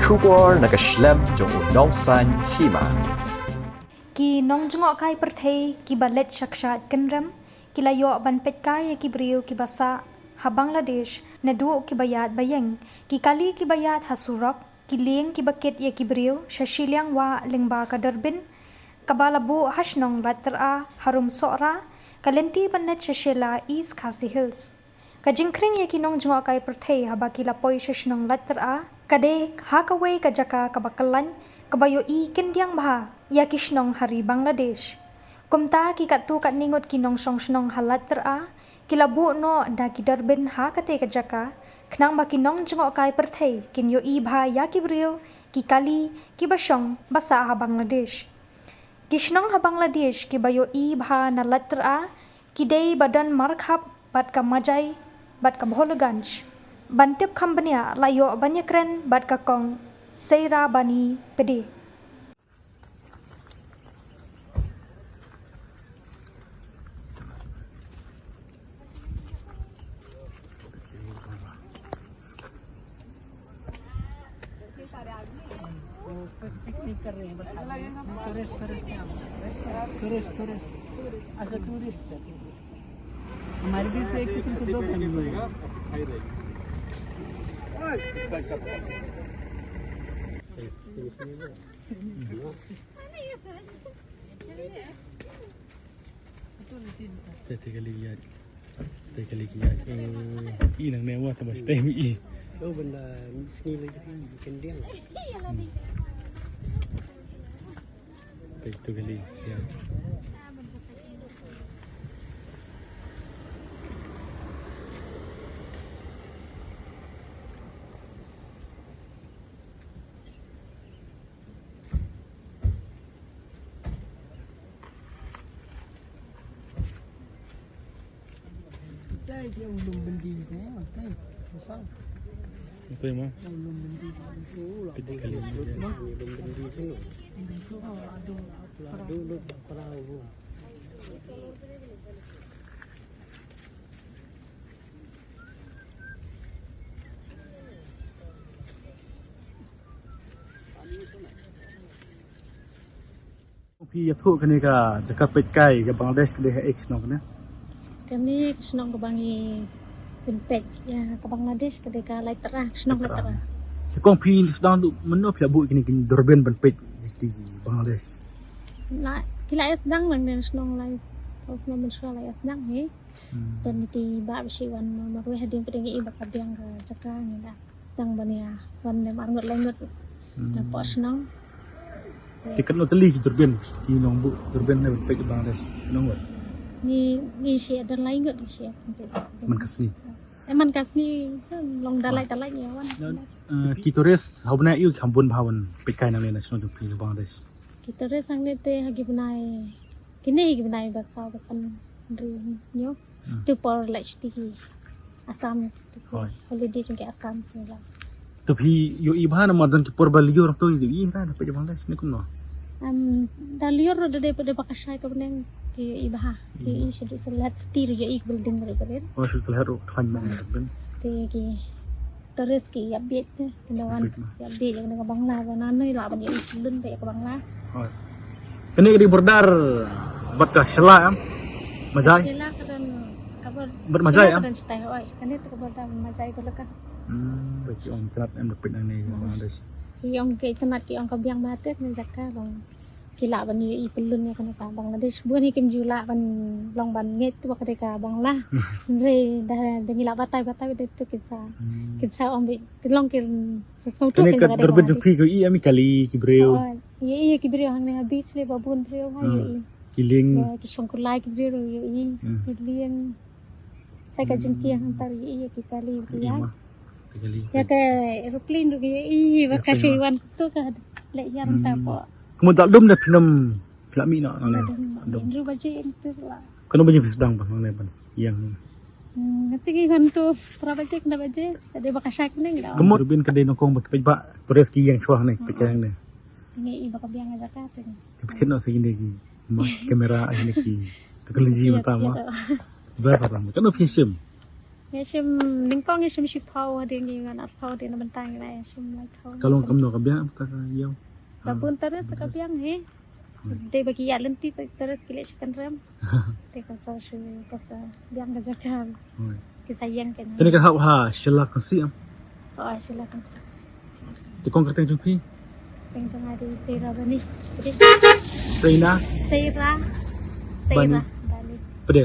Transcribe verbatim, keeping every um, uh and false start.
Khubor na ka shlem jong u nongsaiñ hima. Ki nongjngohkai pyrthei kiba leit sha kshaid kynrem ki la ïoh ban peitkai ïa ki briew kiba sah ha Bangladesh naduh kiba ïaid ba ïeng, ki kali kiba ïaid ha surok, ki lieng kiba kit ïa ki briew sha shiliang wah lyngba ka Durbin kaba la buh ha shnong Laityra, harum Sohra, ka lynti ban leit sha Shella, East Khasi Hills. Ka jingkhring ïa ki nongjngohkai pyrthei haba ki la poi sha shnong Laityra ka dei ha kawei ka jaka kaba kyllaiñ, kaba ïohi kyndiang bha ïa ki shnong ha ri Bangladesh. Kumta ki katto katne ngut ki nongshong shnong ha Laityra ki la buh noh da ki Durbin ha katei ka jaka, khnang ba ki nongjngohkai pyrthei kin ïohi bha ïa ki briew, ki kali kiba shong ba sah ha Bangladesh. Ki shnong ha Bangladesh kiba ïohi bha na Laityra ki dei ba don Markhap bad ka Majai bad ka Bhologanj. Ban tip kham bniah la ïoh ban ïakren bad ka Kong Seira Bani Pede. पिकनिक कर रहे हैं, बता रहे हैं। टूरिस्ट, टूरिस्ट यहाँ, टूरिस्ट, टूरिस्ट। अच्छा, टूरिस्ट है, टूरिस्ट। हमारे भी तो एक किस्म से दो फैमिली है। Te, te kali ki ïaid. Te kali ki ïaid. Eh, i nangne wat, te mas te i. Lo benda sngi lagi kan dia. Te tu kali ki ïaid. Dai dia ulung bendi saya, makai. Pasal. Itu ya, Ma? Ulung bendi. Kita kali ini aja. Ulung bendi tu. Itu ado. Ado lu perahu. Phi ïathuh kane ka jaka peitkai ka Bangladesh ka dei ha ei ka shnong kane? Kane ka shnong kaba ngi pynpeit ïa ka Bangladesh ka dei ka Laityra, ka shnong Laityra. Laityra. Te kong phi sdang tu mynno phi la buh kine ki durbin ban peit ki Bangladesh? La, ki la ïa sdang lang ne shnong lai, shnong mynshuwa la ïa sdang hi. Hmm. Te niti ba bishi wan marwei hadien pdeng i ba ka biang ka jaka ngi la sdang ban ïa wan ne mar ngut lai ngut. Hmm. Na pok shnong. Te katno tylli ki durbin, ki nongbuh durbin ne ban peit Bangladesh, katno ngut? Ngi, ngi shi don lai ngut, ngi shi. Man ka sngi. Eh, man ka sngi, hmm, long da lait da lait ïa wan. Eh, ki tourist ha u bnai ïu ki kham bun bha ban peitkai nangne na shnong jong phi na Bangladesh? Ki tourist hangne te ha ki bnai, kine ki bnai ba saw ba san ri nyo. Hmm. Tu por leit shuti ki Assam, tu por holiday jong ki Assam ki la. To phi ïohi bha namar don ki por ba lyiur to ïohi bha da peit Bangladesh ne kumno? Em, da lyiur ruh da dei peit da ba ka shai ka bneng ki ïohi bha. Ïohi shu dei sa leit shuti ruh ïohi building ruh ba dei. Oh, shu sa leit ruh khlaiñ bha. Te ki tourist ki ïa bieit te, kane wan ïa bieit ïa kane ka Bangla, ba nane lah ban ïa lun ba ïa ka Bangla. Hooid. Kane ka dei border bad ka Shella em? Majai? Shella ka don ka bor-, bad Majai em? Shella ka don shatai, hooid. Kane te ka border Majai ka laka. Hmm, ba ki ong kynat em da peit nangne ka Bangladesh. Ki ong ki kynat ki ong ka biang ba te kane jaka long. Ki lah ban ïohi pyllun ïa kane ka Bangladesh. Bun hi kim ju lah ban long ban ngeit ba ka dei ka Bangla. Hynrei da, da ngi lah batai batai ba dei tu kin sa. Hmm. Kin sa ong beit, kin long kin sa sngewthuh. Kane ka durbin jong phi ki ïohi em ki kali ki briew? Oh, ïohi ki briew hangne ha beach le ba bun briew ha ïohi. Ki lieng. Ki shongkulai ki briew ruh ïohi. Hmm. Ki lieng. Te ka jingkieng hangta ruh ïohi ki kali ki ïa. Ïa ka aeroplane ruh ïohi ba ka shei wan tu ka leh ïa hangta po. Kumno da dum da phi nym phi la mih noh nangne? Dum. Hynriew baje tu la. Katno baje phi sdang ba nangne ban ïeng? Hmm, nga tip ngi wan tu phra baje khyndai baje. Ka dei ba ka shai kane ngi la. Kumno durbin ka dei nyngkong ba ki paidbah tourist ki ïeng shuwa hangne, peit ka hangne. Ngi i ba ka biang ka jaka te. Te phi thied noh sa kine ki ma camera, kine ki technology mynta ma. Best ram. Katno phi shim? Nga shim nyngkong nga shim shiphew, hadien ngi ngan arphew, hadien na bynta ngi la ïa shim laiphew. Ka long kumno ka biang, ka ka ïew? Ka bun terrace ka biang hi. Dei ba ki ïa lynti terrace ki leh sha kynrem. Te ka sa shu ka sa biang ka jaka. Hooid. Ki sa ïeng kane. Kane ka hap ha Shella Khonsi am? Oh, Shella Khonsi. Te kong kyrteng jong phi? Kyrteng jong nga dei Seira Bani. Seina? Seira. Bani. Seira Bani. Pde.